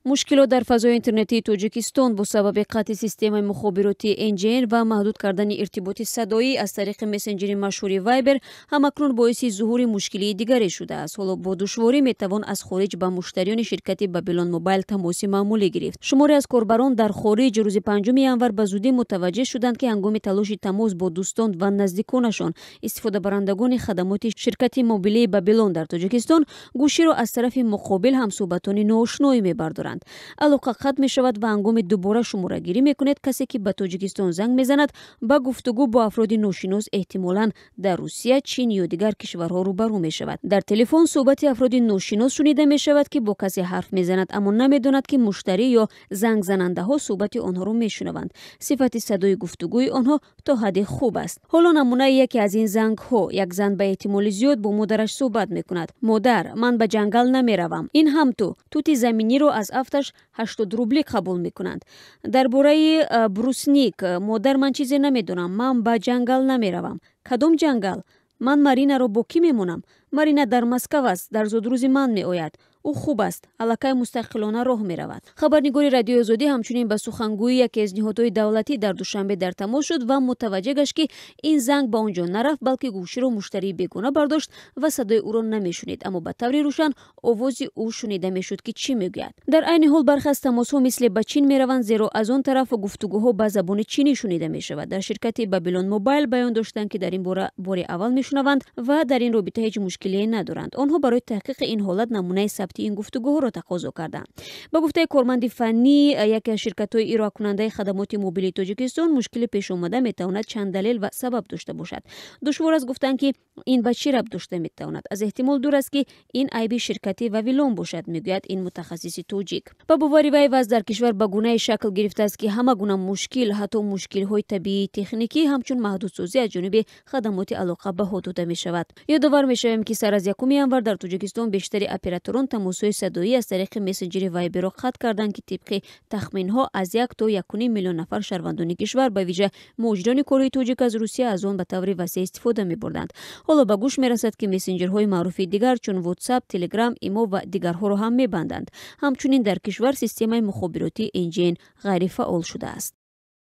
Мушкилот дар фазои интернетии Тоҷикистон бо сабаби қатъи системаи мухобиротии NGN ва маҳдуд кардани иртиботи садоӣ аз тариқи мессенҷери машҳури Вайбер ҳамакнун боиси зуҳури мушкилии дигаре шудааст. Ҳоло бо душворӣ метавон аз хориҷ ба муштариёни ширкати Бабилон Мобайл тамоси маъмулӣ гирифт. Шуморе аз корбарон дар хориҷ рӯзи 5 январ ба зудӣ мутаваҷҷеҳ шуданд, ки ҳангоми талоши тамос бо дӯстон ва наздиконашон истифодабарандагони хадамоти ширкати мобилии Бабилон дар Тоҷикистон гӯширо аз тарафи муқобил ҳамсӯҳбатони ноошное мебардоранд. Алоқа қатъ мешавад ва ҳангоми дубора шуморагирӣ мекунед, касе ки ба Тоҷикистон занг мезанад, ба гуфтугӯ бо афроди ношинос, эҳтимолан дар Русия, Чин ё дигар кишварҳо рӯбарӯ мешавад. Дар телефон суҳбати афроди ношинос шунида мешавад, ки бо касе ҳарф мезанад, аммо намедонад, ки муштарӣ ё зангзанандаҳо суҳбати онҳоро мешунаванд. Сифати садои гуфтугӯи онҳо то ҳадде хуб аст. Ҳоло намунаи яке аз ин зангҳо. Як зан ба эҳтимоли зиёд бо модараш суҳбат мекунад. Модар, ман ба ҷангал намеравам. Ин ҳам ту. Тути заминиро аз афташ 80 рублӣ қабул мекунанд. Дар бораи брусник, модар, ман чизе намедонам. Ман ба ҷангал намеравам. Кадом ҷангал? Ман Маринаро бо кӣ мемонам? Марина дар Москав аст, дар зодрӯзи ман меояд. Ӯ хуб аст, аллакай мустақилона роҳ меравад. Хабарнигори Радиои Озодӣ ҳамчунин ба сухангӯи яке аз ниҳодҳои давлатӣ дар Душанбе дар тамос шуд ва мутаваҷҷеҳ гашт, ки ин занг ба он ҷо нарафт, балки гӯширо муштарии бегона бардошт ва садои ӯро намешунид, аммо ба таври рӯшан овози ӯ шунида мешуд, ки чӣ мегӯяд. Дар айни ҳол бархе аз тамосҳо мисле ба Чин мераванд, зеро аз он тараф гуфтугӯҳо ба забони чинӣ шунида мешавад. Дар ширкати Бабилон Мобайл баён доштанд, ки дар ин бора бори аввал мешунаванд ва дар ин робита ҳеҷ мушкилие надоранд. Онҳо барои таҳқиқи ин ҳолат намунаи сабти ин гуфтугӯҳоро тақозо карданд. Ба гуфтаи корманди фаннӣ яке аз ширкатҳои ироакунандаи хадамоти мобилии Тоҷикистон, мушкили пешомада метавонад чанд далел ва сабаб дошта бошад. Душвор аст гуфтан, ки ин ба чӣ рабт дошта метавонад. Аз эҳтимол дур аст, ки ин айби ширкати Вавилон бошад, мегӯяд ин мутахассиси тоҷик. Ба бовари вай, вазъ дар кишвар ба гунае шакл гирифтааст, ки ҳама гуна мушкил, ҳатто мушкилҳои табиии техникӣ, ҳамчун маҳдудсозӣ аз ҷониби хадамоти алоқа баҳо дода мешавад. Ёдовар мешавем, ки сар аз 1 январ дар Тоҷикистон бештари операторон тамосҳои садоӣ аз тариқи мессенҷери Вайберро қатъ карданд, ки тибқи тахминҳо аз 1 то 1,5 миллион нафар шаҳрвандони кишвар, ба вижа муҳоҷирони кории тоҷик аз Русия, аз он ба таври васеъ истифода мебурданд. Ҳоло ба гӯш мерасад, ки мессенҷерҳои маъруфи дигар чун Ватсап, Телеграм, Имо ва дигарҳоро ҳам мебанданд. Ҳамчунин дар кишвар системаи мухобиротии NGN ғайрифаъол шудааст.